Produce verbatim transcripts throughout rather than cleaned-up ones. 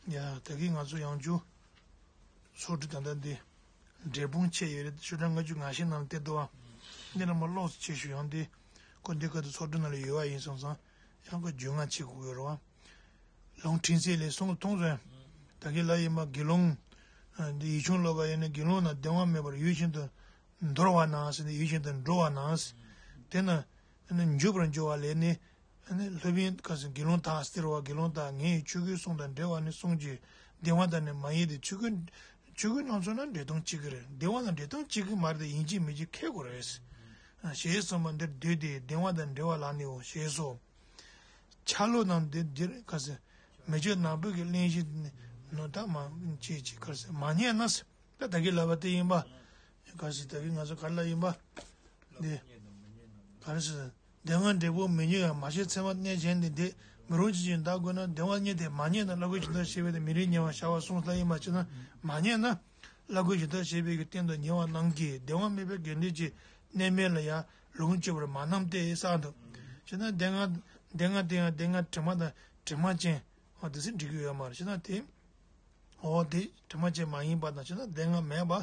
ཡ་ད་གིན་ང་ཚོ་ཡང་བསྐྱར་ཚོགས་འདུ་ད་ལྟ་འདི་འབྲས་སྤུངས་ཆེད་ཡོད་རེད། ཆུ་ཕྲན་ལྔ་བཅུ་ང་བཞི་ནང་བལྟས་འདུག་བ། འདི་ནང་མ་ལོགས་སུ་ཆེ་ཞུ་ཡང་འདི་ཁོ་འདི་ག་དུ་ཚོགས་འདུ་ནང་ལ་ཡོད་བ་ཡིན་སོང་ཙང་ཡང་ཁོ་རྒྱུས་མངའ་བྱེད་དགོས་ཡོད་རེད་བ། ལུང་ཕྲན་ཚེགས་ལས་གསུངས་མཐོང་ཚོད། ད་གིན་ལ་ཡིན་པ་དགེ་སློང་། འདི་ཡིག་ཆུང་ཀློག་པ་ཡིན་ན་དགེ་སློང་ན་བདེ་བ་མེད་པར་ཡུལ་ཤིན་ཏུ་འདོར་བ་ན་ཟེར་ནས་ཡུལ་ཤིན་ཏུ་འགྲོ་བ་ན་ཟེར། དེ་ན་འཇུག་པར་འགྱུར་བ་ལས་ནི། སློབ་དཔོན་ག་ཟེར་དགེ་སློང་དག་སྟེར་བ་དགེ་སློང་དག་ངས་ཆོས་གོས་གསུམ་དང་འབྲེལ་བ་ནི་གསུངས་ཀྱི། བདེ་བ་དང་ནི་མ་ཡིན་ཏེ་ཆོས་གོས། ཆོས་གོས་རྣམས་སོགས་ན་འབྲེལ་སྟངས་གཅིག་གི་རེད། བདེ་བ་དང་འབྲེལ་སྟངས་གཅིག་གི་མ་རེད་དེ་ཡིན་གཅིག་མིན་གཅིག་ཁེགས་དགོས་རེད། ཞེས་གསུངས་པ་འདིར་འདོད་དེ་བདེ་བ་དང་འབྲེལ་བ་ལ་ནིའོ་ཞེས་སོ། ཆ་ལུགས་རྣམས་འདི་འདིར་ག་ཟེར། མི་ཆོས་ནག་པོའི་གི་གླེང་གཞི་ནི་ནོ་ད་མ་ཅེས་ཅེས་ག་ཟེར་མ་རྙེད་ན་ཟེར། ད་ད་གིན་ལབ་པ་དེ་ཡིན་པ། ག་ཟེར་ད་གིན་ང་ཚོ་ག་ལ་ཡིན་པ། འདི། ག་རེ་ཟེར། བདེ་བ་འབྲས་བུ་མི་མྱོང་ཡང་མ་ཤེས་ཚད་མ་གནས་བྱས་ནས་འདི་མི་རུང་ཅི་ཞིག་འདའ་དགོས་ན་བདེ་བ་རྙེད་དེ་མ་རྙེད་ན་བླ་གོས་ཇི་ལྟར་བྱེད་པའི་མི་རིགས་ཉེ་བར་བྱ་བ་གསུངས་ལ་ཡིན་པ་ཅི་ན་མ་རྙེད་ན། བླ་གོས་ཇི་ལྟར་བྱེད་པའི་གི་སྟེང་དུ་ཉེ་བར་སྣང་གི་བདེ་བ་མེད་པའི་དགེ་འདུན་གྱི་གནས་མལ་ལ་ཡང་ལོངས་སྤྱོད་པར་མ་སྣང་སྟེ་གསུངས་འདུག་ཅི་ན་བདེ་བ། བདེ་བ་དེ་ཡང་བདེ་བ་དྲི་མ་དང་དྲི་མ་ཅན། འོ་དེ་ཚོ་འགྲིག་གི་ཡོད་མ་རེད་ཅི་ན་དེ། འོ་དེ་དྲི་མ་ཅན་མ་ཡིན་པ་དང་ཅི་ན་བདེ་བ་མེད་པ།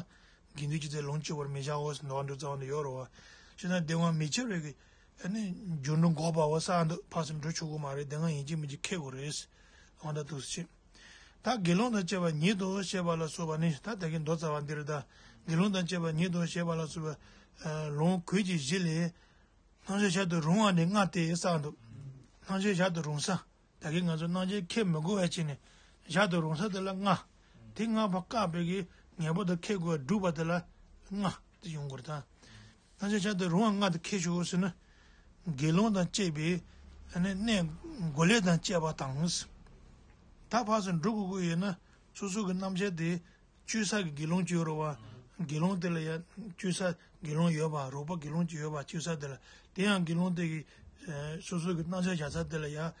དགེ་འདུན་གྱི་ཚེ་ལོངས་སྤྱོད་པར་མི་བྱའོ་ཟེར་ནོར་འགྲོ་རྩ་བ་ནས་ཡོད་རེད་བ། ཅི་ན་བདེ་བ་མི་འཆར་བའི་གི། ཨ་ནི། རྒྱུ་འགྲོ་འགོག་པའོ་གསུངས་འདུག་ཕར་ཚུར་འགྲོ་ཆོག་གི་མ་རེད་བདེ་བ་ཡིན་གཅིག་མིན་གཅིག་ཁེགས་དགོས་རེད། འོ་ད་འདུག་སེ་བྱེད། ད་དགེ་སློང་དང་བཅས་པ་ཉིད་དུ་བཤད་པ་ལ་སོགས་པ་ནི་ད་ད་གིན་མདོ་རྩ་བ་འདིར་ད་དགེ་སློང་དང་བཅས་པ་ཉིད་དུ་བཤད་པ་ལ་སོགས་པ་ལུང་གོས་ཀྱི་གཞི་ལས་སྣང་ཤས་བྱར་དུ་རུང་བ་ནི་ལྔ་སྟེ་གསུངས་འདུག་སྣང་ཤས་བྱར་དུ་རུང་ས། ད་གིན་ང་ཚོ་སྣང་ཤས་ཁེགས་མི་དགོས་པ་བྱས་ནས་བྱར་དུ་རུང་ས་དེ་ལ་ལྔ། དེ་ལྔ་པོ་བཀག་པའི་གི་ངེས་པར་དུ་ཁེགས་དགོས་སྒྲུབ་པ་དེ་ལ་ལྔ་དེ་ཡོང་དགོས་རེད་ད། སྣང་ཤས་བྱར་དུ་རུང་བ་ལྔ་དེ་ཁེགས་ཆོག་ཟེར་ན། དགེ་སློང་དང་བཅས་པའི་གནས་སྒོ་ལས་དང་བཅས་པ་དང་། ད་ཕར་ཚུར་འགྲོ་དགོས་ཀྱི་ཡོད་ན་སོ་སོ་གི་རྣམ་གཞག་དེ། སྤྱོད་ས་གི་དགེ་སློང་གཅིག་ཡོད་རེད་བ། དགེ་སློང་དེ་ལ་ཡང་སྤྱོད་ས་དགེ་སློང་ཡོད་པ་རོགས་པ་དགེ་སློང་གཅིག་ཡོད་པ་སྤྱོད་ས་དེ་ལ་དེ་ཡང་དགེ་སློང་དེ་གི། སོ་སོ་གི་སྣང་ཆ་བཞག་ས་དེ་ལ་ཡང་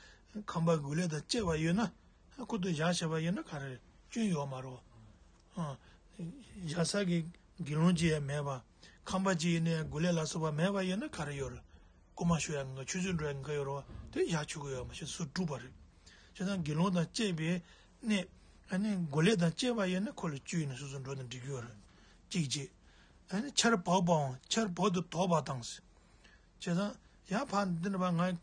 ཁམས་པ་གུ་ལས་དང་བཅས་པ་ཡོད་ན་ཁོ་ཐུག་བཞག་བྱས་པ་ཡིན་ན་ག་རེ་རེད་སྐྱོན་ཡོད་མ་རེད་བ། བཞག་ས་གི་དགེ་སློང་གཅིག་ཡང་མེད་པ། ཁམས་པ་གཅིག་ཡིན་ན་ཡང་གུ་ལས་ལ་སོགས་པ་མེད་པ་ཡིན་ན་ག་རེ་ཡོད་རེད། རྐུ་མ་ཤོར་ཡ་ངན་ཁ་ཆུད་ཟོས་འགྲོ་ཡ་ངན་ཁ་ཡོད་རེད་བ་དེ་བཞག་ཆོག་གི་ཡོད་མ་ཤེས་སུ་སྒྲུབ་པ་རེད། བྱས་ཙང་དགེ་སློང་དང་བཅས་པའི་གནས་ཨ་ནི་གོ་ལས་དང་བཅས་པ་ཡིན་ན་ཁོ་ལ་བཅུ་ཡིན་ན་སོ་སོ་འགྲོ་དང་འགྲིག་གི་ཡོད་རེད། གཅིག་བྱས། ཨ་ནི་ཆར་བབས་པའང་ཆར་བབ་ཏུ་དོགས་པ་དང་། བྱས་ཙང་ཡང་ཕར་འདི་ནི་ཕར་ང་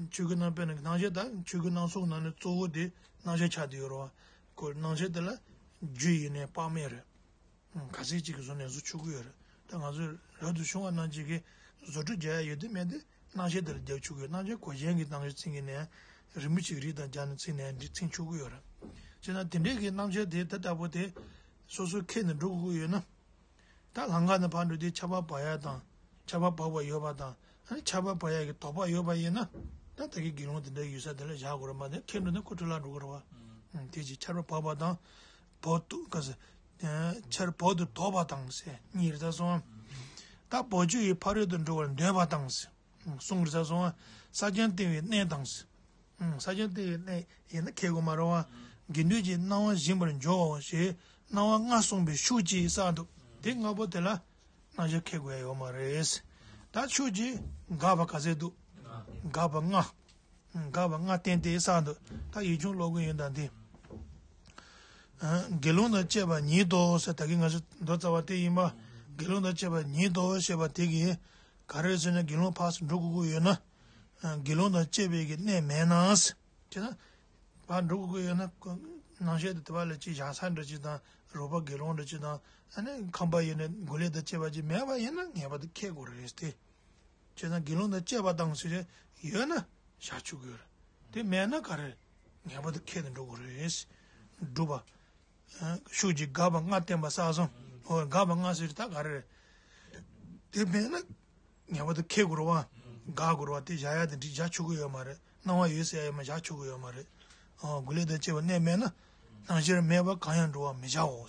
ཆོས་གོས་ནང་དཔེར་ན་སྣང་ཤས་དང་ཆོས་གོས་སྣང་ཚུལ་ནང་ནས་གཙོ་བོ་དེ་སྣང་ཤས་ཆགས་བསྡད་ཡོད་རེད་བ། ཁོ་སྣང་ཤས་དེ་ལ་རྒྱུ་ཡིན་ནའི་དཔག་མེད་རེད། ག་ཚད་ཅིག་གི་བཟོ་ནས་བཟོ་ཆོག་གི་ཡོད་རེད། ད་ང་ཚོས་རབ་ཏུ་བྱུང་བ་རྣམས་ཀྱིས་གི་བཟོ་སྒྲུབ་རྒྱག་ཡ་ཡོད་དུས་མེད་དུས་སྣང་ཤས་དེ་ལ་རྒྱག་ཆོག་གི་ཡོད། སྣང་ཤས་གོ་གཞན་གྱི་སྣང་ཤས་ཚིག་གི་ནས་རིང་པོ་ཅིག་རིགས་དང་སྦྱར་ནས་ཚིག་ནས་འདི་ཚིག་ཆོག་གི་ཡོད་རེད། བྱས་ན་དེ་འདྲའི་གི་སྣང་ཤས་དེ་ད་ལྟ་བུ་དེ་སོ་སོ་ཁྱེར་ནས་འགྲོ་དགོས་ཀྱི་ཡོད་ན། ད་ལམ་ཁ་ནས་ཕར་འགྲོ་དུས་ཆར་པ་བབས་ཡ་དང་ཆར་པ་བབས་པ་ཡོད་པ་དང་ཨ་ནི་ཆར་པ་བབས་ཡ་གི་དོགས་པ་ཡོད་པ་ཡིན་ན་ད་ད་གི་དགེ་སློང་དེ་འདྲ་ཡོད་ས་དེ་ལ་བཞག་དགོས་རེད་མ་གཏོགས་ཁྱེར་འགྲོ་ན་ཁོ་འཁྲུལ་ལ་འགྲོ་གི་རེད་བ། དེ་ཅིག་ཆར་པ་བབས་པ་དང་། བབ་ཏུ་ག་ཟེར། ཆར་བབ་ཏུ་དོགས་པ་དང་ཟེར་གཉིས་རེད་ད་སོང་། ད་བབ་ཅོལ་ཡི་ཕ་རོལ་ཏུ་འགྲོ་བར་འདོད་པ་དང་ཟེར། གསུམ་རེད་ད་སོང་། ས་སྐྱ་བཏིང་བའི་གནས་དང་ཟེར། ས་སྐྱ་བཏིང་བའི་གནས་ཡིན་ན་ཁེགས་དགོས་མ་རེད་བ། དགེ་འདུན་གྱི་སྣང་བ་སྦྱིན་པར་འགྱུར་ཞེས་སྣང་བ་ལྔ་གསུངས་པའི་ཤུགས་ཀྱིས་གསུངས་འདུག་དེ་ལྔ་པོ་དེ་ལ་སྣང་ཤས་ཁེགས་དགོས་ཡ་ཡོད་མ་རེད། ད་ཤུགས་ཀྱིས་དགག་པ་ག་ཚད་འདུག་དགག་པ་ལྔ། དགག་པ་ལྔ་བསྟན་ཏེ་གསུངས་འདུག་ད་ཡིག་ཆུང་ཀློག་གི་ཡོད་ད་འདི། དགེ་སློང་དང་བཅས་པ་ཉིད་དོ་ཟེར་ད་གིན་ང་ཚོ་མདོ་རྩ་བ་དེ་ཡིན་པ། དགེ་སློང་དང་བཅས་པ་ཉིད་དོ་ཞེས་པ་དེ་གིས་ག་རེ་ཟེར་ན་དགེ་སློང་ཕར་ཚུར་འགྲོ་དགོས་ཀྱི་ཡོད་ན། དགེ་སློང་དང་བཅས་པའི་གི་གནས་མེད་ན། བྱས་ན། ཕར་འགྲོ་དགོས་ཀྱི་ཡོད་ན། སྣང་ཤས་དེ་དེ་བ་ལ་ཅིག་བཞག་ས་འདྲ་ཅིག་དང་རོགས་པ་དགེ་སློང་འདྲ་ཅིག་དང་ཨ་ནི་ཁམས་པ་ཡིན་ན་གོ་ལས་དང་བཅས་པ་ཅིག་མེད་པ་ཡིན་ན་ངེས་པར་དུ་ཁེགས་དགོས་རེད་དེ། བྱས་ན་དགེ་སློང་དང་བཅས་པ་དང་ཟེར་ཡོད་ན་བཞག་ཆོག་གི་ཡོད་རེད། དེ་མེད་ན་ག་རེ་ངེས་པར་དུ་ཁེགས་ནས་འགྲོ་དགོས་རེད། སྒྲུབ་པ། ཤུགས་ཀྱིས་དགག་པ་ལྔ་བསྟན་པ་གསུངས་སོང་། འོ་དགག་པ་ལྔ་ཟེར་ད་ག་རེ་རེད། དེ་མེད་ན་ངེས་པར་དུ་ཁེགས་དགོས་རེད་བ། དགག་དགོས་རེད་བ་དེ་བཞག་ཡ་དེ་འདྲ་བཞག་ཆོག་གི་ཡོད་མ་རེད། སྣང་བ་ཡོད་ཟེར་ཡ་ཡོད་མ་བཞག་ཆོག་གི་ཡོད་མ་རེད། འོ་གོ་ལས་དང་བཅས་པ་གནས་མེད་ན་སྣང་ཤས་མེད་པར་གང་ཡང་འགྲོ་བར་མི་བྱའོ།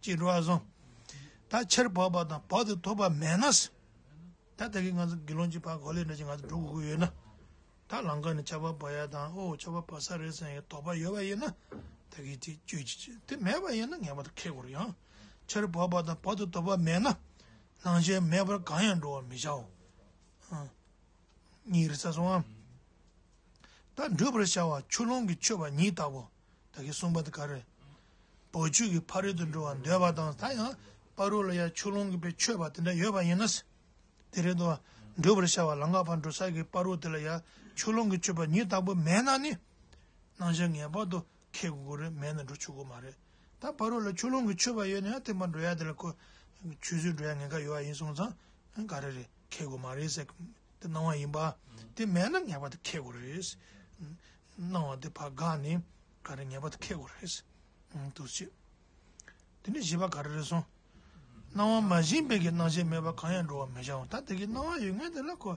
ཅེས་འགྲོ་བ་སོང་། ད་ཆར་བབས་པ་དང་བབ་ཏུ་དོགས་པ་མེད་ན། ད་ལྟ་གི་ང་ཚོ་དགེ་སློང་གཅིག་ཕར་གོ་ལས་འདྲ་ཅིག་ང་ཚོ་འགྲོ་དགོས་ཀྱི་ཡོད་ན། ད་ལམ་ཁ་ནས་ཆར་པ་བབས་ཡ་དང་ཨོ་ཆར་པ་བབས་ས་རེད་ཟེར་ཡ་དོགས་པ་ཡོད་པ་ཡིན་ན། ད་གི་དེ་བཅོས་ཀྱི་བཅོས་དེ་མེད་པ་ཡིན་ན་ངེས་པར་དུ་ཁེགས་དགོས་རེད་ཡང་། ཆར་བབས་པ་དང་བབ་ཏུ་དོགས་པ་མེད་ན། སྣང་ཤས་མེད་པར་གང་ཡང་འགྲོ་བར་མི་བྱའོ། གཉིས་རེད་ས་སོང་ཨ། ད་བསྒྲུབ་པར་བྱ་བ་ཆུ་ཀླུང་གིས་ཆོད་པ་ཉིད་ལྟ་བུ། ད་གིན་གསུངས་པ་དེ་ག་རེ། བབ་ཅོལ་གྱི་ཕ་རོལ་ཏུ་འགྲོ་བར་འདོད་པ་དང་། ད་ཡང་ཕ་རོལ་ལ་ཡང་ཆོས་ལོངས་ཀྱི་དཔེ་ཆོད་པ་དེ་འདྲ་ཡོད་པ་ཡིན་ན། དེ་རེད་དོ། འགྲོ་བར་ཤར་བ་ལམ་ཁ་ཕར་འགྲོ་ས་གི་ཕ་རོལ་དེ་ལ་ཡང་ཆོས་ལོངས་ཀྱི་ཆོད་པ་ཉིད་ལྟ་བུ་མེད་ན་ནི། སྣང་ཆ་ངེས་པར་དུ་ཁེགས་དགོས་ཀྱི་རེད། མེད་ན་འགྲོ་ཆོག་གི་མ་རེད། ད་ཕ་རོལ་ལ་ཆོས་ལོངས་ཀྱི་ཆོད་པ་ཡོད་ན་ཡང་དེ་མར་འགྲོ་ཡ་དེ་ལ་ཁོ་ཆུད་ཟོས་འགྲོ་ཡ་ཉེན་ཁ་ཡོད་པ་ཡིན་སོང་ཙང་ག་རེ་རེད། ཁེགས་དགོས་མ་རེད་ཟེར། དེ་སྣང་བ་ཡིན་པ། དེ་མེད་ན་ངེས་པར་དུ་ཁེགས་དགོས་རེད། སྣང་བ་དེ་ཕར་འགགས་ནས་ག་རེ་ངེས་པར་དུ་ཁེགས་དགོས་རེད། འདུག་སེ། དེ་ནས་བཞི་པ་ག་རེ་རེད་སོང་། སྣང་བ་མ་བཞིན་པའི་གི་སྣང་མཆེད་མེད་པར་གང་ཡང་འགྲོ་བར་མི་བྱའོ། ད་དེ་གི་སྣང་བ་ཡོད་མཁན་དེ་ལ་ཁོ།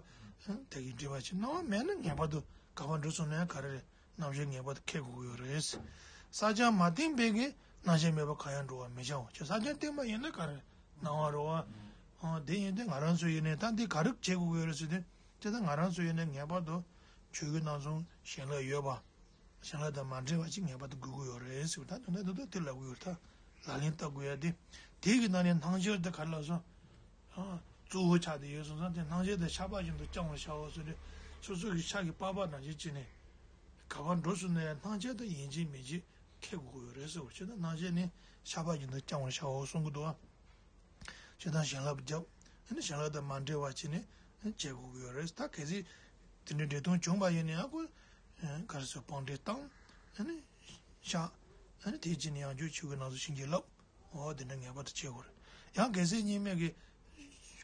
དེ་གི་སྒྲིབ་པ་ཅིག་སྣང་བ་མེད་ན་ངེས་པར་དུ་ག་པར་འགྲོ་སོང་ན་ཡང་ག་རེ་རེད། སྣང་མཆེད་ངེས་པར་དུ་ཁེགས་དགོས་ཀྱི་ཡོད་རེད། བསམ་གྱིས་མ་བཏིང་པའི་གི་སྣང་མཆེད་མེད་པར་གང་ཡང་འགྲོ་བར་མི་བྱའོ། ཁྱོད་བསམ་གྱིས་བཏིང་པ་ཡིན་ན་ག་རེ་སྣང་བ་རེད་བ། ཨང་། དེ་ཡིན་དུས་ང་རང་ཚོ་ཡིན་ནའི་ད་འདི་ག་རེ་བྱེད་དགོས་ཀྱི་ཡོད་རེད་ཟེར་དུས། དེ་ད་ང་རང་ཚོ་ཡིན་ནའི་ངེས་པར་དུ་ཆོས་སྐུ་སྣང་གསུམ་བྱིན་རླབས་ཡོད་པ། བྱིན་རླབས་དང་མ་འབྲེལ་བ་ཅིག་ངེས་པར་དུ་དགོས་ཀྱི་ཡོད་རེད་ཟེར་བ། ད་དོན་དག་དེ་ཚོ་དེ་ལབ་ཀྱི་ཡོད་རེད། ད་ལག་ལེན་བསྟར་དགོས་ཡ་དེ། དེ་གི་ནང་ནས་སྣང་མཆེད་དེ་ག་རེ་ལབ་སོང་། ཨ། གཙོ་བོ་ཆགས་བསྡད་ཡོད་སོང་ཙང་དེ་སྣང་མཆེད་དེ་ཤ་སྦག་བཞིན་དུ་བརྐྱང་བར་བྱའོ་ཟེར་ཏེ། སོ་སོ་གི་ཤ་གི་པགས་པ་ནང་བཞིན་བྱས་ནས། ག་པར་འགྲོ་སོང་ན་ཡང་སྣང་མཆེད་དེ་ཡིན་གཅིག་མིན་གཅིག་ཁེགས་དགོས་ཀྱི་ཡོད་རེད་ཟེར་བ། བྱས་ན་སྣང་མཆེད་ནི་ཤ་སྦག་བཞིན་དུ་བརྐྱང་བར་བྱའོ་གསུང་གི་འདུག་ཨ། ཇི་ལྟར་བྱིན་རླབས་བརྒྱབ། ཨ་ནི་བྱིན་རླབས་དང་མ་འབྲེལ་བ་བྱས་ནས་བྱེད་དགོས་ཀྱི་ཡོད་རེད། ད་གལ་སྲིད་དེ་འདྲའི་འབྲས་ལྟུང་བྱུང་བ་ཡིན་ན་ཡང་ཁོ། ག་རེ་ཟེར། བང་སྒྲིག་བཏང་། ཨ་ནི་བཞག་ཨ་ནི་དེ་རྗེས་ནས་ཡང་བསྐྱར་ཆོས་སྐུ་སྣང་གསུམ་བྱིན་གྱིས་བརླབས། འོ་དེ་འདྲ་ངེས་པར་དུ་བྱེད་དགོས་རེད། ཡང་གལ་སྲིད་གཉིས་མེད་ཀྱི་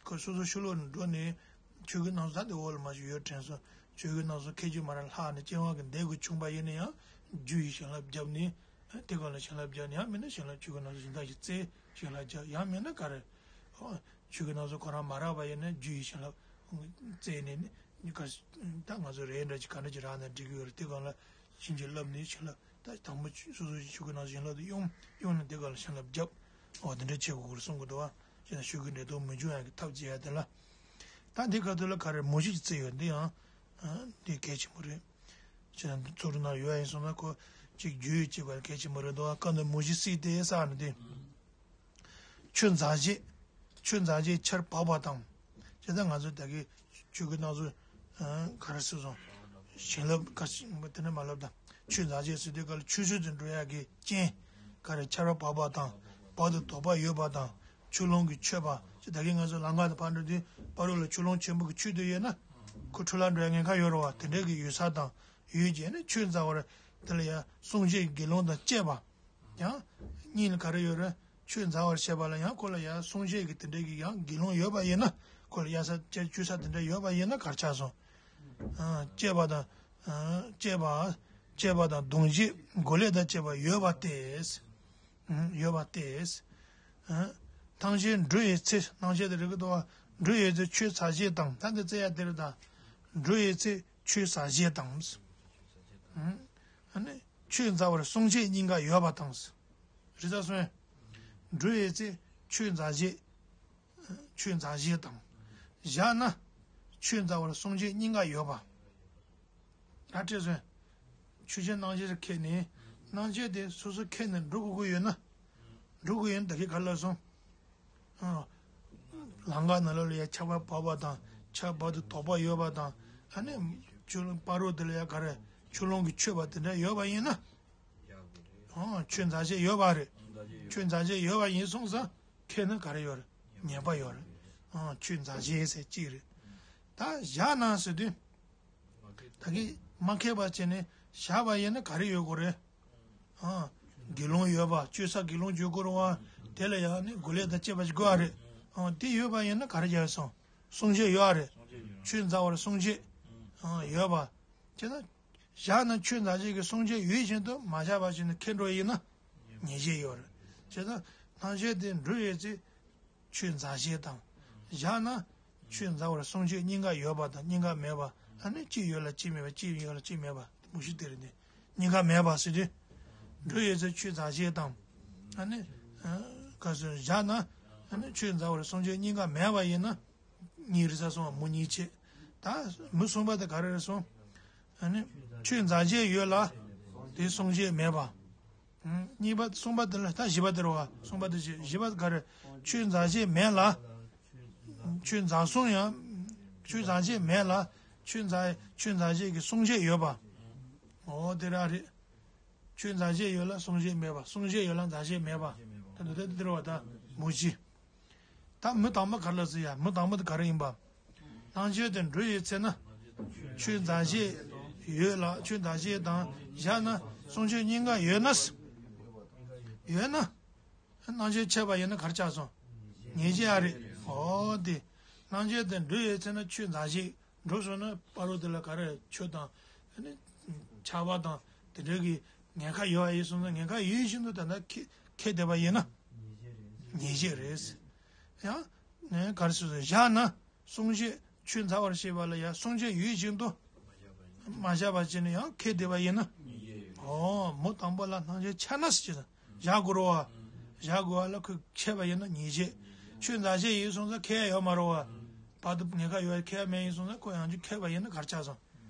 ཁོ་སོ་སོ་ཕྱི་ལོགས་ནས་འགྲོ་ནས་ཆོས་སྐུ་སྣང་གསུམ་ད་དེ་འོག་ལ་མ་ཞིག་ཡོད་དྲན་སོང་། ཆོས་སྐུ་སྣང་གསུམ་ཁད་ཀྱིས་མ་རེད་ལྷག་ནས་སྐྱེ་བ་གི་འདས་དགོས་བྱུང་བ་ཡིན་ན་ཡང་རྒྱུ་ཡི་བྱིན་རླབས་བརྒྱབ་ནས། དེ་ག་ལ་བྱིན་རླབས་རྒྱག་ནས། ཡང་མིན་ན་བྱིན་རླབས་ཆོས་སྐུ་སྣང་གསུམ་བྱིན་རླབས་ཀྱིས་རྩེ་བྱིན་རླབས་རྒྱག་ཡང་མིན་ན་ག་རེ། ཨོ། ཆོས་སྐུ་སྣང་གསུམ་ཁོ་རང་མ་རག་པ་ཡིན་ན་རྒྱུ་ཡི་བྱིན་རླབས་རྩེ་ནས་ནི་ག་ད་ང་ཚོ་རས་འདྲ་ཅིག་ག་འདྲ་ཅིག་རག་ན་འགྲིག་གི་ཡོད་རེད། དེ་ག་ལ་བྱིན་གྱིས་བརླབས་ནས་བྱིན་རླབས་ད་དང་པོ་སོ་སོ་ཆོས་སྐུ་སྣང་གསུམ་བྱིན་རླབས་དེ་གཡུག་གཡུག་ནས་དེ་ག་ལ་བྱིན་རླབས་རྒྱབ། ཨོ་དེ་འདྲ་བྱེད་དགོས་ཀྱི་རེད་གསུང་གི་འདུག་བ། བྱས་ན་ཆོས་སྐུ་འབྲས་ལྟུང་མི་འབྱུང་ཡག་གི་ཐབས་བྱེད་ཡག་དེ་ལ། ད་འདི་ག་དུས་ལ་ག་རེ་མུ་བཞི་ཅིག་བརྩི་ཡོད་འདི་ཡང་། ཨ། འདི་གལ་ཆེན་པོ་རེད། ཅེས་ཚོགས་དྲུག་ནང་ཡོད་ཡིན་སོང་ན་ཁོ་གཅིག་རྒྱུ་ཡོད་ཅེས་པར་གལ་ཆེན་པོ་རེད་འདུག་སྐབས་འདིར་མུ་བཞི་སྲིད་དེ་ས་ནི་དེ། ཆོས་མཛའ་བཤེས། ཆོས་མཛའ་བཤེས་ཆར་བབས་པ་དང་། ཅེས་ད་ང་ཚོ་ད་གི་ཆོས་སྐུ་སྣང་གསུམ་ག་རེ་ཟེར་སོང་། བྱིན་རླབས་ག་ཞིག་དེ་འདྲ་མ་ལབ་དང་། ཆོས་མཛའ་བཤེས་ཟེར་དུས་ག་ལ་ཆོས་ཞུ་དུ་འགྲོ་ཡག་གི་རྐྱེན་ག་རེ་ཆར་བབས་པ་དང་། བར་དུ་དོགས་པ་ཡོད་པ་དང་། ཆོས་ལོངས་ཀྱི་ཆོད་པ། ཅེས་ད་གིན་ང་ཚོ་ལམ་ཁ་དང་ཕར་འགྲོ་དུས་ཕ་རོལ་ལ་ཆོས་ལོངས་ཆེན་པོ་གི་ཆོད་དུ་ཡོད་ན། ཁོ་འཁྲུལ་ལ་འགྲོ་ཡ་ཉེན་ཁ་ཡོད་རེད་བ། དེ་འདྲ་གི་ཡོད་ས་དང་ཡོད་ཀྱི་ནི་ཆོས་མཛའ་བར་དེ་ལ་ཡང་སྲུང་བྱེད་དགེ་སློང་དང་བཅས་པ། ཡང་གཉིས་ལ་ག་རེ་ཡོད་རེད། ཆོས་མཛའ་བར་བཤད་པ་ལ་ཡང་ཁོ་ལ་ཡང་སྲུང་བྱེད་ཀྱི་དེ་འདྲ་གི་ཡང་དགེ་སློང་ཡོད་པ་ཡིན་ན་ཁོ་ལ་ཡ་ས་བཅས་བཅོས་ས་དེ་འདྲ་ཡོད་པ་ཡིན་ན་གར་ཆགས་སོང་། ཨ། བཅས་པ་དང་། ཨ། བཅས་པ། བཅས་པ་དང་གདུང་བྱེད་འགོག་ལས་དང་བཅས་པ་ཡོད་པ་སྟེ། ཡོད་པ་སྟེ། ཐམས་ཅད་འགྲོ་བའི་ཚེ། སྣང་མཆེད་དེ་རིག་གི་འདུག་བ། འགྲོ་བའི་ཚེ་ཆོས་མཛའ་བཤེས་དང་། ད་འདི་བཙལ་ཡ་དེ་རེད་ད། འགྲོ་བའི་ཚེ་ཆོས་མཛའ་བཤེས་དང་། ཨ་ནི་ཆོས་མཛའ་བར་སྲུང་བྱེད་གཉིས་ཀ་ཡོད་པ་དང་། རེད་ད་སོང་། འགྲོ་བའི་ཚེ་ཆོས་མཛའ་བཤེས། ཆོས་མཛའ་བཤེས་དང་། བཞག་ན་ཆོས་མཛའ་བར་སྲུང་བྱེད་གཉིས་ཀ་ཡོད་པ། ད་བྲིས་སོང་། ཆོས་ཅན་སྣང་མཆེད་ཁྱེར་ནས། སྣང་མཆེད་དེ་སོ་སོ་ཁྱེར་ནས་འགྲོ་དགོས་ཀྱི་ཡོད་ན། འགྲོ་དགོས་ཡོད་ན་ད་གིན་ག་ལབ་སོང་། ཨ། ལམ་ཁ་ནང་ལོགས་ལ་ཡ་ཆར་པ་བབས་པ་དང་། ཆར་བབས་དུས་དོགས་པ་ཡོད་པ་དང་། ཨ་ནི་ཆོས་ལོངས་ཕ་རོལ་དེ་ལ་ཡ་ག་རེ་ཆོས་ལོངས་ཀྱི་ཆོད་པ་དེ་འདྲ་ཡོད་པ་ཡིན་ན། ཨ། ཆོས་མཛའ་བཤེས་ཡོད་པ་རེད། ཆོས་མཛའ་བཤེས་ཡོད་པ་ཡིན་སོང་ཙང་ཁྱེར་ན་ག་རེ་ཡོད་རེད། ཉེས་པ་ཡོད་རེད། ཨ། ཆོས་མཛའ་བཤེས་ཟེར་གཅིག་རེད། ད་བཞག་ན་ཟེར་དུས། ད་གིན་མ་ཁྱེར་བ་བྱས་ནས་བཞག་པ་ཡིན་ན་ག་རེ་ཡོད་དགོས་རེད། ཨ། དགེ་སློང་ཡོད་པ། བཅོས་ས་དགེ་སློང་བཅོས་དགོས་རེད་བ། དེ་ལ་ཡང་ནི་འགོག་ལས་དང་བཅས་པ་ཞིག་དགོས་པ་རེད། ཨ། དེ་ཡོད་པ་ཡིན་ན་ག་རེ་བྱས་སོང་། སྲུང་བྱེད་ཡོད་པ་རེད། ཆོས་མཛའ་བར་སྲུང་བྱེད། ཨ། ཡོད་པ། བྱས་ན། བཞག་ན་ཆོས་མཛའ་བཤེས་ཀྱི་སྲུང་བྱེད་ཡོད་བཞིན་དུ་མ་བཞག་པ་བྱས་ནས་ཁྱེར་འགྲོ་ཡིན་ན། ཉེས་བྱས་ཡོད་རེད། བྱས་ཙང་སྣང་མཆེད་དེ་འགྲོ་བའི་ཚེ། ཆོས་མཛའ་བཤེས་དང་། བཞག་ན། ཆོས་མཛའ་བར་སྲུང་བྱེད་གཉིས་ཀ་ཡོད་པ་དང་གཉིས་ཀ་མེད་པ། ཨ་ནི་གཅིག་ཡོད་ལ་གཅིག་མེད་པ། གཅིག་ཡོད་ལ་གཅིག་མེད་པ། མུ་བཞི་དེ་རེད་དེ། གཉིས་ཀ་མེད་པ་ཟེར་དུས། འགྲོ་བའི་ཚེ་ཆོས་མཛའ་བཤེས་དང་། ཨ་ནི། ཨ། ག་ཟེར་བཞག་ན། ཨ་ནི་ཆོས་མཛའ་བར་སྲུང་བྱེད་གཉིས་ཀ་མེད་པ་ཡིན་ན། གཉིས་རེད་ས་སོང་བ། མུ་གཉིས་བྱས། ད་མུ་གསུམ་པ་དེ་ག་རེ་རེད་སོང་། ཨ་ནི། ཆོས་མཛའ་བཤེས་ཡོད་ལ། དེ་སྲུང་བྱེད་མེད་པ། ཨང་། གཉིས་པ་གསུམ་པ་དེ་ལ་ད་བཞི་པ་དེ་རེད་བ། གསུམ་པ་དེ་བཞི། བཞི་པ་ག་རེ། ཆོས་མཛའ་བཤེས་མེད་ལ། ཆོས་མཛའ་སྲུང་ཡང་། ཆོས་མཛའ་བཤེས་མེད་ལ། ཆོས་མཛའ། ཆོས་མཛའ་བཤེས་ཀྱི་སྲུང་བྱེད་ཡོད་པ། འོ་དེ་རང་རེད། ཆོས་མཛའ་བཤེས་ཡོད་ལ་གསུང་བཤད་མེད་པ། གསུང་བཤད་ཡོད་ལ་མཛའ་བཤེས་མེད་པ། ད་འདི་ལྟར་འདིར་བ་ད་མུ་བཞི། ད་མུ་དང་པོ་ག་རེ་ལ་ཟེར་ཡ། མུ་དང་པོ་དེ་ག་རེ་ཡིན་པ། སྣང་མཆེད་དེ་འགྲོ་ཡི་ཚེ་ན། ཆོས་མཛའ་བཤེས་ཡོད་ལ་ཆོས་མཛའ་བཤེས་དང་བཞག་ན་གསུང་ཆོས་གཉིས་ཀ་ཡོད་ན། ཡོད་ན། སྣང་མཆེད་ཆད་པ་ཡིན་ན་ག་རེ་ཆགས་སོང་། ཉེས་བྱས་ཨ་རེད། འོ་དེ། སྣང་མཆེད་དེ་འགྲོ་ཡི་ཚེ་ན་ཆོས་མཛའ་བཤེས། འགྲོ་སོང་ན་བར་དུ་དེ་ལ་ག་རེ་ཆོས་དང་། ཆགས་པ་དང་དེ་འདྲའི་གི་ཉེན་ཁ་ཡོད་པ་ཡིན་སོང་ན་ཉེན་ཁ་ཡོད་བཞིན་དུ་ད་ལྟ་ཁེ་ཁེ་བསྡད་པ་ཡིན་ན། ཉེས་བྱས་རེད། ཡང་། ག་རེ་ཟེར་བཞག་ན། གསུང་བཤད་ཆོས་མཛའ་བར་བཤད་པ་ལ་ཡང་གསུང་བཤད་ཡོད་བཞིན་དུ། མ་བཞག་པ་བྱས་ནས་ཡང་ཁེ་བསྡད་པ་ཡིན་ན། འོ་མུ་དང་པོ་ལ་སྣང་མཆེད་ཆད་ན་ཟེར་གྱི་བཞག་དགོས་རེད་བ། བཞག་དགོས་པ་ལ་ཁོས་ཆད་པ་ཡིན་ན་ཉེས་བྱས། ཆོས་མཛའ་བཤེས་ཡིན་སོང་ཙང་ཁེ་ཡ་ཡོད་མ་རེད་བ། བར་དུ་ཉེན་ཁ་ཡོད་ཁེ་ཡ་མེད་ཡིན་སོང་ཙང་ཁོ་ཡང་ཆོས་ཁེ་བ་ཡིན་ན་ག་རེ་ཆགས་སོང་།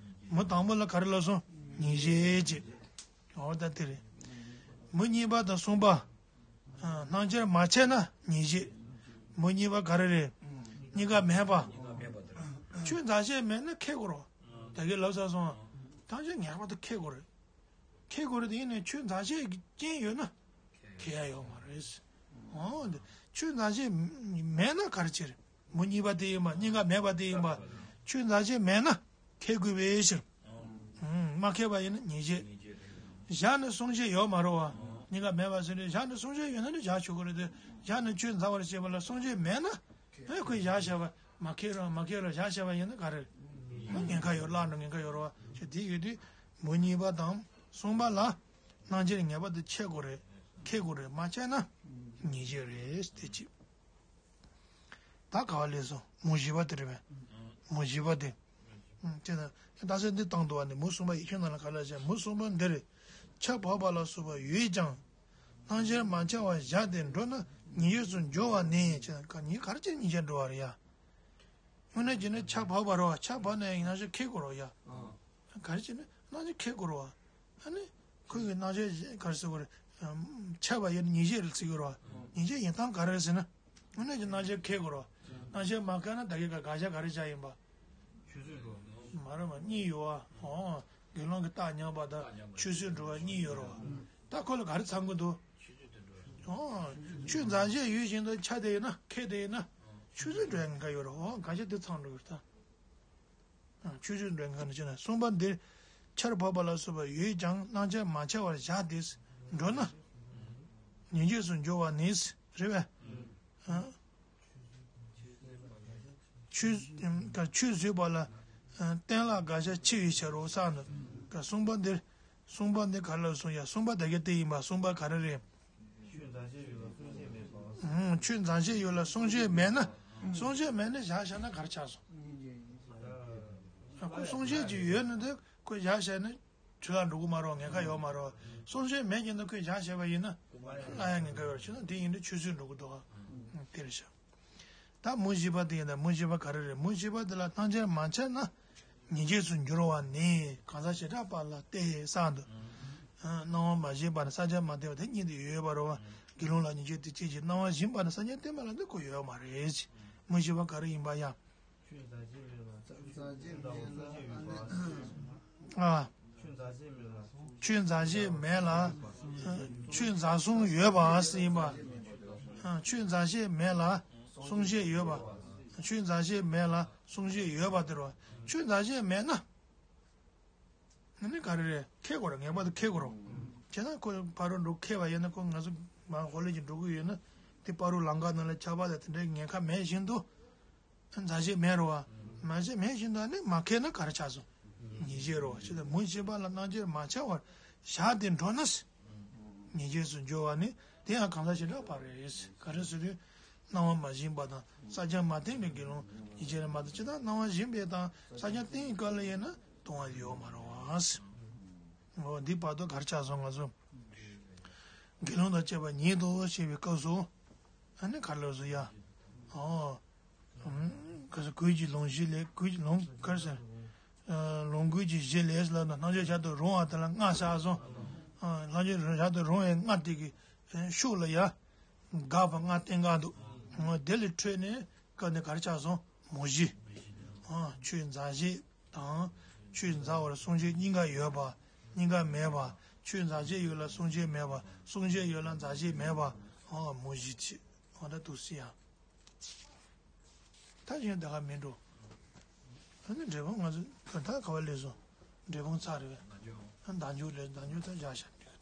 མུ་དང་པོ་ལ་ག་རེ་ལབ་སོང་། ཉེས་བྱས་ཀྱི། འོ་ད་དེ་རེད། མུ་གཉིས་པ་དང་གསུམ་པ། སྣང་མཆེད་མ་ཆད་ན་ཉེས་བྱས། མུ་གཉིས་པ་ག་རེ་རེད། གཉིས་ཀ་མེད་པ། ཆོས་མཛའ་བཤེས་མེད་ན་ཁེ་དགོས་རེད། ད་གིན་ལབ་ཚར་སོང་། སྣང་མཆེད་ངེས་པར་དུ་ཁེ་དགོས་རེད། ཁེ་དགོས་རེད་དེ་ཡིན་ནའི་ཆོས་མཛའ་བཤེས་ཀྱི་རྐྱེན་ཡོད་ན། ཁེ་ཡ་ཡོད་མ་རེད། འོ་འདི། ཆོས་མཛའ་བཤེས་མེད་ན་ག་རེ་བྱེད་རེད། མུ་གཉིས་པ་དེ་ཡིན་པ་གཉིས་ཀ་མེད་པ་དེ་ཡིན་པ། ཆོས་མཛའ་བཤེས་མེད་ན་ཁེ་དགོས་པའི་ཕྱིར། མ་ཁེ་བ་ཡིན་ན་ཉེས་བྱས། བཞག་ན་གསུང་བཤད་ཡོད་མ་རེད་བ། གཉིས་ཀ་མེད་པ་ཟེར་ནས་བཞག་ན་གསུང་བཤད་ཡོད་ན་ནི་བཞག་ཆོག་གི་རེད་དེ། བཞག་ན་ཆོས་མཛའ་བར་བཤད་པ་ལ་གསུང་བཤད་མེད་ན། ཨེ་ཁོས་བཞག་བྱས་པ་མ་ཁེ་རང་མ་ཁེ་རང་བཞག་བྱས་པ་ཡིན་ན་ག་རེ། མ་ཉེན་ཁ་ཡོད་བརླག་འགྲོ་ཉེན་ཁ་ཡོད་རེད་བ། ཞེས་དེ་ཡོད་དུས་མུ་གཉིས་པ་དང་གསུམ་པ་ལ་སྣང་མཆེད་ངེས་པར་དུ་ཆད་དགོས་རེད། ཁེ་དགོས་རེད། མ་ཆད་ན་ཉེས་བྱས་རེད་དེ་གཅིག་ད་ག་བ་ལས་སོ། མུ་བཞི་པ་དེ་རེད་པས། མུ་བཞི་པ་དེ། ཨུམ། དེ་ན་རྟགས་གསལ་འདི་བཏང་འདུག་བ་ནི་མུ་གསུམ་པ་ཡིག་ཆ་ནང་ལ་ག་ལ་བྱས། མུ་གསུམ་པ་འདིར། ཆར་བབས་པ་ལ་སོགས་པ་ཡོད་ཀྱང་། སྣང་མཆེད་མ་ཆད་པར་བཞག་སྟེ་འགྲོ་ན་ཉེས་བྱས་སུ་འགྱུར་བ་ནི། ཅེས་ན་ག་ཉེས་ག་རེ་བྱས་ཉེས་བྱས་འགྲོ་བ་རེད་ཡ། དངོས་གནས་བྱས་ན་ཆར་བབས་པ་རེད་བ། ཆར་བབས་ན་ཡང་སྣང་མཆེད་ཁེ་དགོས་རེད་ཡ། ག་རེ་བྱས་ན་སྣང་མཆེད་ཁེ་དགོས་རེད་བ། ཨ་ནི། ཁོ་གི་སྣང་མཆེད་ག་རེ་ཟེར་དགོས་རེད། ཆད་པ་ཡིན་ན་ཉེས་བྱས་རེད་ཟེར་གྱི་རེད་བ། ཉེས་བྱས་ཡིན་སྟངས་ག་རེ་རེད་ཟེར་ན། དངོས་གནས་ཀྱི་སྣང་མཆེད་ཁེ་དགོས་རེད་བ། སྣང་མཆེད་མ་ཁེ་ན་ད་གིན་ག་དགག་བྱ་ག་རེ་བྱ་ཡིན་པ། མ་རེད་བ། གཉིས་ཡོད་བ། འོ། དགེ་སློང་གི་རྟགས་ཉམས་པ་དང་ཆོས་སུ་འགྲོ་བ་གཉིས་ཡོད་རེད་བ། ད་ཁོ་ལ་ག་རེ་ཚང་གི་འདུག་འོ། ཆོས་མཛའ་བཤེས་ཡོད་བཞིན་དུ་ཆད་བསྡད་ཡོད་ན་ཁེ་བསྡད་ཡོད་ན། ཆོས་སུ་འགྲོ་ཡ་ངན་པ་ཡོད་རེད་བ། འོ་དགག་བྱ་དེ་ཚང་འགྲོ་གི་རེད་ད། ཆོས་སུ་འགྲོ་ངན་པ་ནི་ཅི་ན་གསུམ་པ་འདིར། ཆར་བབས་པ་ལ་སོགས་པ་ཡོད་ཀྱང་སྣང་མཆེད་མ་ཆད་པར་བཞག་སྟེ་འགྲོ་ན། ཉེས་བྱས་སུ་འགྱུར་བ་ནི། རེད་པས། ཆོས་ཆོས་བཟོད་པ་ལ་གཏན་ལ་དགག་བྱ་ཆེ་བའི་ཕྱིར་རོ་བསམ་དུ། གསུམ་པ་འདིར། གསུམ་པ་འདི་ག་ལ་སོང་ཡ། གསུམ་པ་ད་གིན་དེ་ཡིན་པ། གསུམ་པ་ག་རེ་རེད། ཆོས་མཛའ་བཤེས་ཡོད་ལ་གསུང་བཤད་མེད་པ། ཨུམ། ཆོས་མཛའ་བཤེས་ཡོད་ལ་གསུང་བཤད་མེད་ན། གསུང་བཤད་མེད་ན་བཞག་བཞག་ན་ག་རེ་ཆགས་སོང་། ཁོ་གསུང་བཤད་ཅིག་ཡོད་ན་དེ་ཁོས་བཞག་བཞག་ན་ཆོས་ལ་འགྲོ་གི་མ་རེད་བ། ངན་ཁ་ཡོད་མ་རེད་བ། གསུང་བཤད་མེད་ཀྱང་ན་ཁོས་བཞག་བཞག་པ་ཡིན་ན་ལ་ཡ་ངན་ཁ་ཡོད་རེད། བྱས་ན་དེ་ཡིན་དུས་ཆོས་སུ་འགྲོ་གི་འདུག་ག་དེ་རེད་ཤག་ད་མུ་བཞི་པ་དེ་ཡིན་ན་མུ་བཞི་པ་ག་རེ་རེད། མུ་བཞི་པ་དེ་ལ་སྣང་མཆེད་མ་ཆད་ན་ཉེས་བྱས་སུ་འགྱུར་བ་ནི། གང་ཟག་བྱེ་བྲག་པ་ལ་སྟེ་བསམ་དུ། སྣང་བ་མ་བཞིན་པ་ནི་སངས་རྒྱས་མ་བསྟན་པ་དེ་གཉིས་དེ་ཡོད་པ་རེད་བ། དགེ་སློང་ལ་ཉེས་བྱས་དེ་གཅིག་གིས་སྣང་བ་བཞིན་པ་ནི་སངས་རྒྱས་བསྟན་པ་ལ་འདི་ཁོ་ཡོད་མ་རེད། མུ་བཞི་པ་ག་རེ་ཡིན་པ་ཡང་། ཨ། ཆོས་མཛའ་བཤེས་མེད་ལ། ཆོས་མཛའ་གསུང་ཡོད་པ་ཟེར་ཡིན་པ། ཨ། ཆོས་མཛའ་བཤེས་མེད་ལ་གསུང་བཤད་ཡོད་པ། ཆོས་མཛའ་བཤེས་མེད་ལ་གསུང་བཤད་ཡོད་པ་དེ་རེད་བ། ཆོས་མཛའ་བཤེས་མེད་ན། ཨ་ནི་ག་རེ་རེད། ཁེ་དགོས་རེད། ངེས་པར་དུ་ཁེ་དགོས་རེད། བྱས་ན་ཁོ་ཕ་རོལ་འགྲོ་ཁེ་བ་ཡིན་ན་ཁོ་ང་ཚོ་མ་ཧོ་ལེ་ཅིག་འགྲོ་གི་ཡོད་ན་དེ་ཕ་རོལ་ལམ་ཁ་ནང་ལ་ཆགས་པ་དང་དེ་འདྲའི་ཉེན་ཁ་མེད་བཞིན་དུ། མཛའ་བཤེས་མེད་རེད་བ། མ་བཤེས་མེད་བཞིན་དུ་ཨ་ནི་མ་ཁེ་ན་ག་རེ་ཆགས་སོང་། ཉེས་བྱས་རེད་བ། བྱས་ཙང་མུ་བཞི་པ་ལ་སྣང་མཆེད་མ་ཆད་པར་བཞག་སྟེ་འགྲོ་ན། ཉེས་བྱས་སུ་འགྱུར་བ་ནི་དེ་ཡང་གང་ཟག་བྱེ་བྲག་པ་རེད། ག་རེ་ཟེར་དུས། སྣང་བ་མ་བཞིན་པ་དང་སངས་རྒྱས་མ་བསྟན་པའི་དགེ་སློང་ཉེས་བྱས་རེད་མ་གཏོགས་ཇི་ལྟར་སྣང་བ་བཞིན་པའི་དང་སངས་རྒྱས་བསྟན་པའི་སྐབས་ལ་ཡིན་ན་ལྟུང་བ་ཡོད་མ་རེད་བ། འོ་འདི་བར་དུ་ག་རེ་ཆགས་སོང་ང་ཚོ། དགེ་སློང་དང་བཅས་པ་ཉིད་དོ་ཞེས་པའི་སྐབས་སུ། ཨ་ནི་ག་རེ་ལབ་སོང་ཡ། འོ། ག་ཟེར་གོས་ཀྱི་ལོངས་གཞི་ལས་གོས་ཀྱི་ལོངས་ག་རེ་ཟེར། ལོངས་སྐུའི་གཞི་ལས་ལབ་ན་སྣང་མཆེད་བྱར་དུ་རུང་བ་དེ་ལ་ལྔ་ཆགས་སོང་། སྣང་མཆེད་བྱར་དུ་རུང་བའི་ལྔ་དེ་གི་ཤུགས་ལ་ཡ། དགག་པ་ལྔ་བསྟན་ག་འདུག་འོ་དེ་ལས་འཕྲོས་ནས་སྐབས་འདི་ག་རེ་ཆགས་སོང་། མུ་བཞི། ཆོས་མཛའ་བཤེས་དང་། ཆོས་མཛའ་བར་གསུང་བཤད་གཉིས་ཀ་ཡོད་པ། གཉིས་ཀ་མེད་པ། ཆོས་མཛའ་བཤེས་ཡོད་ལ་སྲུང་བྱེད་མེད་པ། སྲུང་བྱེད་ཡོད་ལ་མཛའ་བཤེས་མེད་པ། ཨོ་མུ་བཞི་བྱེད། ཨོ་ད་དུ་སི་ཡང་། ད་གཞན་དེ་ག་མིན་འགྲོ། ཨ་ནི་འབྲས་སྤུངས་ང་ཚོ་ག་ད་ག་བ་ལས་སོང་། འབྲས་སྤུངས་ཚར་རེད་པས། ཨ་བདག་འཇུག་ལས་བདག་འཇུག་ད་བཞག་བཞག་འགྲིག